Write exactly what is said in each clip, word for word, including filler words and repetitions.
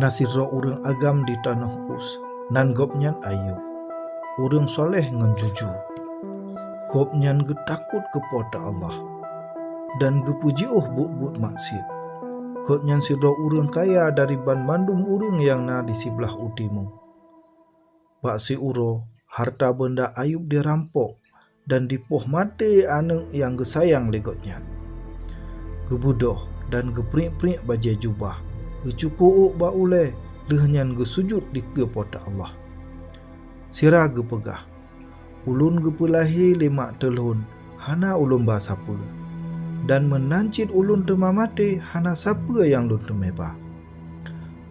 Na sidroe ureuëng agam di tanoh Us, nan gobnyan Ayub, ureuëng soléh ngon jujur. Gobnyan geutakot keu Po teu Allah dan geupeujiôh buet-buet maksiet. Gobnyan sidroe ureuëng kaya dari banmandum ureuëng nyang na di siblaih u timu. Bak siuroe, hareuta beunda Ayub jirampok dan jipoh maté aneuëk nyang geusayang lé gobnyan. Geubeudôh dan geupriek-priek bajée jubah, geucuko ôk bak ulée, lheueh nyan geusujut dikeue Po teu Allah. Sira geupeugah, "Ulôn geupeulahé lé mak teu lôn, hana ulôn ba sapeue. Dan meunan cit ulôn teuma maté, hana sapeue nyang lôn teumé ba.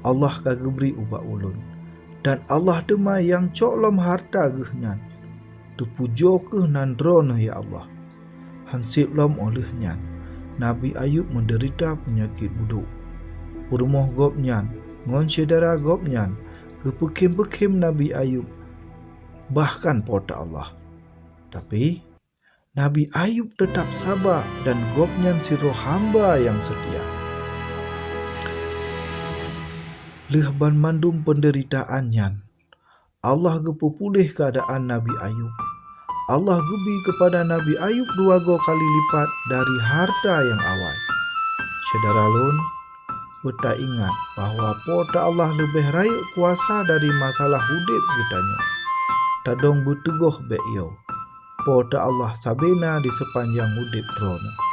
Allah ka geubri ubak ulôn, dan Allah teuma nyang cok lom hareuta geuh nyan. Teupujoe kheueh nan Droeneueh, ya Allah." Hán seb lom óh lheueh nyan, Nabi Ayub meudeurita peunyakét budôk. Peurumoh gobnyan ngon syedara gobnyan geupeukhem-peukhem Nabi Ayub, bahkan Po teu Allah. Tapi, Nabi Ayub teutab saba dan gobnyan sidroe hamba nyang seutia. Lheueh banmandum peundeuritaan nyan, Allah geupeupuléh keuadaan Nabi Ayub. Allah geubi keupada Nabi Ayub dua goe kali lipat dari hareuta nyang awai. Syedara lôn, beutaingat bahwa Po teu Allah leubeh rayeuk kuasa dari masalah udeb geutanyoe. Tadong beuteugah bék yo, Po teu Allah sabe na di seupanjang udeb droeneueh.